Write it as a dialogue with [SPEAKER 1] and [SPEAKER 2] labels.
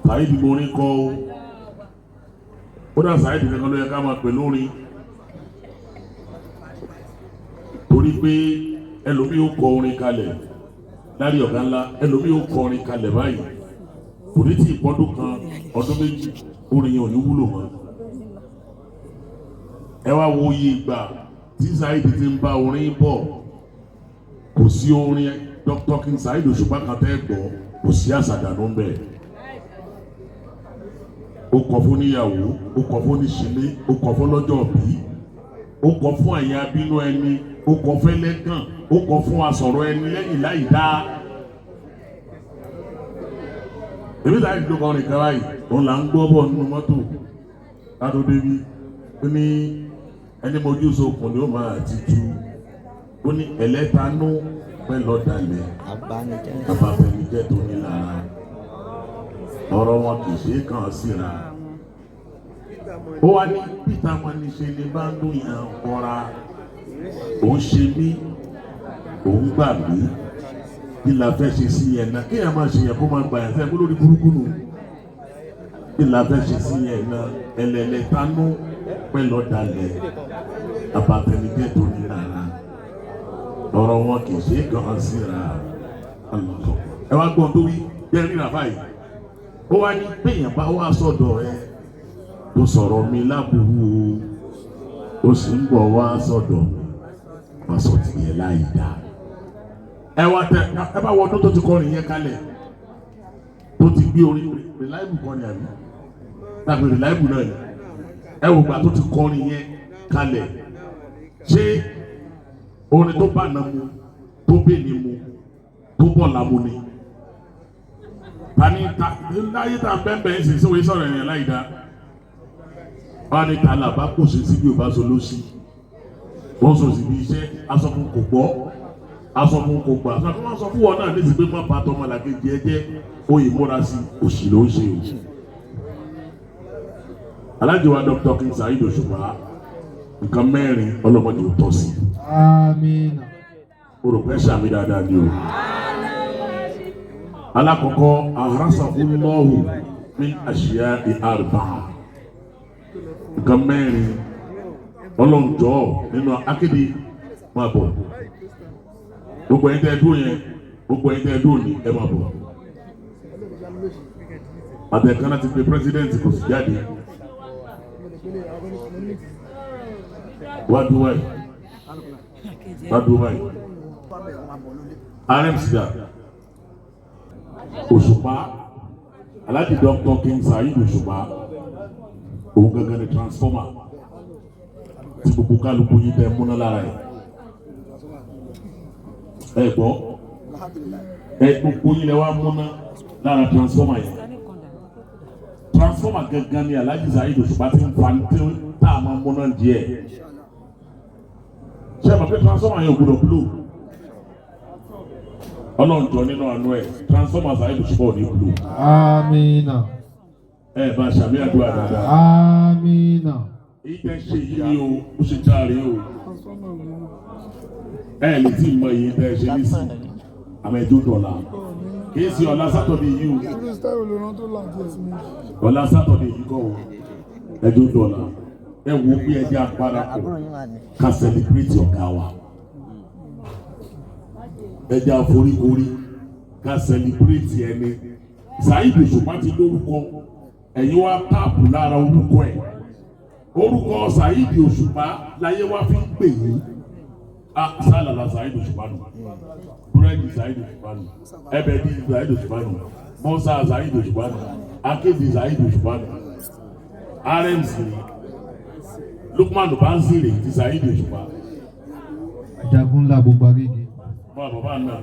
[SPEAKER 1] Saheed mo orin kọ o. Ó dà, Saheed kankan ló yẹ ká máa pè lórin, torí pé ẹlòmíì ó kọ orin kalẹ̀ lárí ọ̀gá ńlá, ẹlòmíì ó kọ orin kalẹ̀ báyìí, kò ní tí ì pọ́dún kan, ọdún 2, orin yẹn ò ní wúlò mọ́. Ẹ wá wo iye ìgbà tí Saheed ti ń bá orin bọ̀. Kò sí orin Dr. King Saheed Òṣùpá kan tẹ́ gbọ́, kò sí àṣàdànù ń bẹ̀. Ó kọ fún níyàwó, ó kọ fún níṣìlé, ó kọ fún lọ́jọ́ bí, ó kọ fún ẹ̀yin abínú ẹni, ó kọ fẹ́lẹ́gàn, ó kọ fún asọ̀rọ̀ ẹni lẹ́yìn láì dáa. Èmi Saheed ló kọrin kan báyìí, òun là ń gbọ́ bọ̀ nínú mọ́tò látó débi. Ó ní ẹni mojú sokùn ni ó máa ti tú. Ó ní ẹlẹ́tanú pẹ́ lọ́dàlẹ̀, ababẹnijẹ́ tó ní lára, ọ̀rọ̀ wọn kì í ṣe é kàn síra. Ó wá ní Peter wọn ní ṣe ni bá ń dún yàn kọ́ra, òun ṣe mí, òun gbà mí, kí la fẹ́ ṣe sí yẹn náà? Kéèyàn máa ṣe yẹn kó máa gbà yẹn sẹ́yìn kó lórí burúkú nù. Kí la fẹ́ ṣe sí yẹn náà? Ẹlẹ́lẹ́tanú pẹ́ lọ́dàlẹ̀, abatẹnijẹ́ tó ní lára, ọ̀rọ̀ wọn kì í ṣe é kàn síra. Ẹ wá gbọ́n tó wí jẹ́ rírà báyìí. Ó wá ní péyàn bá wá sọ̀dọ̀ ẹ tó sọ̀rọ̀ mi láburú o, ó sì ń bọ̀ wá sọ̀dọ̀ mi, wá sọ tìyẹ láì dá. Ẹ wá tẹ ẹ bá wọ ọdún tó ti kọrin yẹn kalẹ̀, tó ti gbé orin reliable kọrin, àbí tàbí reliable náà ni. Ẹ wò gbà tó ti kọrin yẹn kalẹ̀, ṣé orin tó bá nà mu, tó bẹ̀ ní mu, tó bọ̀ làmú ni? Tani ta láyé tá a bẹ́ẹ̀ bẹ́ẹ̀ sì wọ́n sọ̀rọ̀ yẹn láyìí dá wọ́n á ní ta làbá kò sí síbi ò bá so lóṣì. Wọ́n sọ síbi iṣẹ́ asọ́fún kò gbọ́, asọ́fún kò gbà, asọ́fún wọn sọ fún wọn náà ní ti pé má bàtọ́ ọmọlàkejì ẹ jẹ́ oyè múra sí òṣì ló ń ṣe o. Alájọ wa Dr. King Saheed Òṣùpá, nǹkan mẹ́rin ọlọ́mọdé ò tọ́ sí.
[SPEAKER 2] Àmín.
[SPEAKER 1] O rò pé sàmì dáadáa ni o. Alákọ̀ọ́kọ́, ahrasahu min àṣìyá àrùbá, nǹkan mẹ́rin ọlọ́njọ́ nínú akéde máa bọ̀. Gbogbo ẹ̀yin tẹ́ ẹ dúró yẹn, gbogbo ẹ̀yin tẹ́ ẹ dúró ní, ẹ máa bọ̀. Àtẹ̀kánná ti pe president, kò sì jáde. Wá dúró báyìí, wá dúró báyìí. RMC dà? Òṣùpá, Alhaji Dr. King Saheed Òṣùpá, òun gangan ni transformer tí gbogbo kálukú yìí tẹ múná lára ẹ. Ẹ gbọ́, ẹ gbogbo yín lẹ wá múná lára transformer yẹn. Transformer gangan ni Alhaji Saheed Òṣùpá ti ń fa tí tá a máa múná díẹ̀. Ṣé ẹ mọ̀ pé transformer yẹn ò gbọdọ̀ blow? Ọlọ́run jọ nínú àánú ẹ̀, transformer Saheed Òṣùpá ò ní blow.
[SPEAKER 2] Àmín.
[SPEAKER 1] Ẹ bá ṣàmì àdúrà dáadáa.
[SPEAKER 2] Àmín.
[SPEAKER 1] Èyí tẹ́ ṣe yìí ni o, ó ṣe dáre o. Ẹ lè tí ì mọ èyí tẹ́ ṣe nísìnyí, àmọ́ ẹjọ́ dọ̀la, kì í ṣe ọ̀la Saturday yìí o. Ọ̀la Saturday yìí kọ́ o, ẹjọ́ dọ̀la. Ẹ wo bí ẹ jẹ́ apárapọ̀ ká celebrate ọ̀gá wa. Ẹ jẹ́ àforíkorí ká celebrate ẹni. Saheed Òṣùpá ti lórúkọ, ẹ̀yin wá tap lára orúkọ ẹ̀. Orúkọ Saheed Òṣùpá láyé wá fi ń pè yín. Ah, sálàlà Saheed Òṣùpá nù, búrẹ́dì Saheed Òṣùpá nù, ẹbẹ̀dì Saheed Òṣùpá nù, mọ́sá Saheed Òṣùpá nù, akéde Saheed Òṣùpá nù, RMC Lukman Banzire ti Saheed Òṣùpá.
[SPEAKER 2] Ajagun ńlá gbogbo Agége.
[SPEAKER 1] Bá bàbá náà.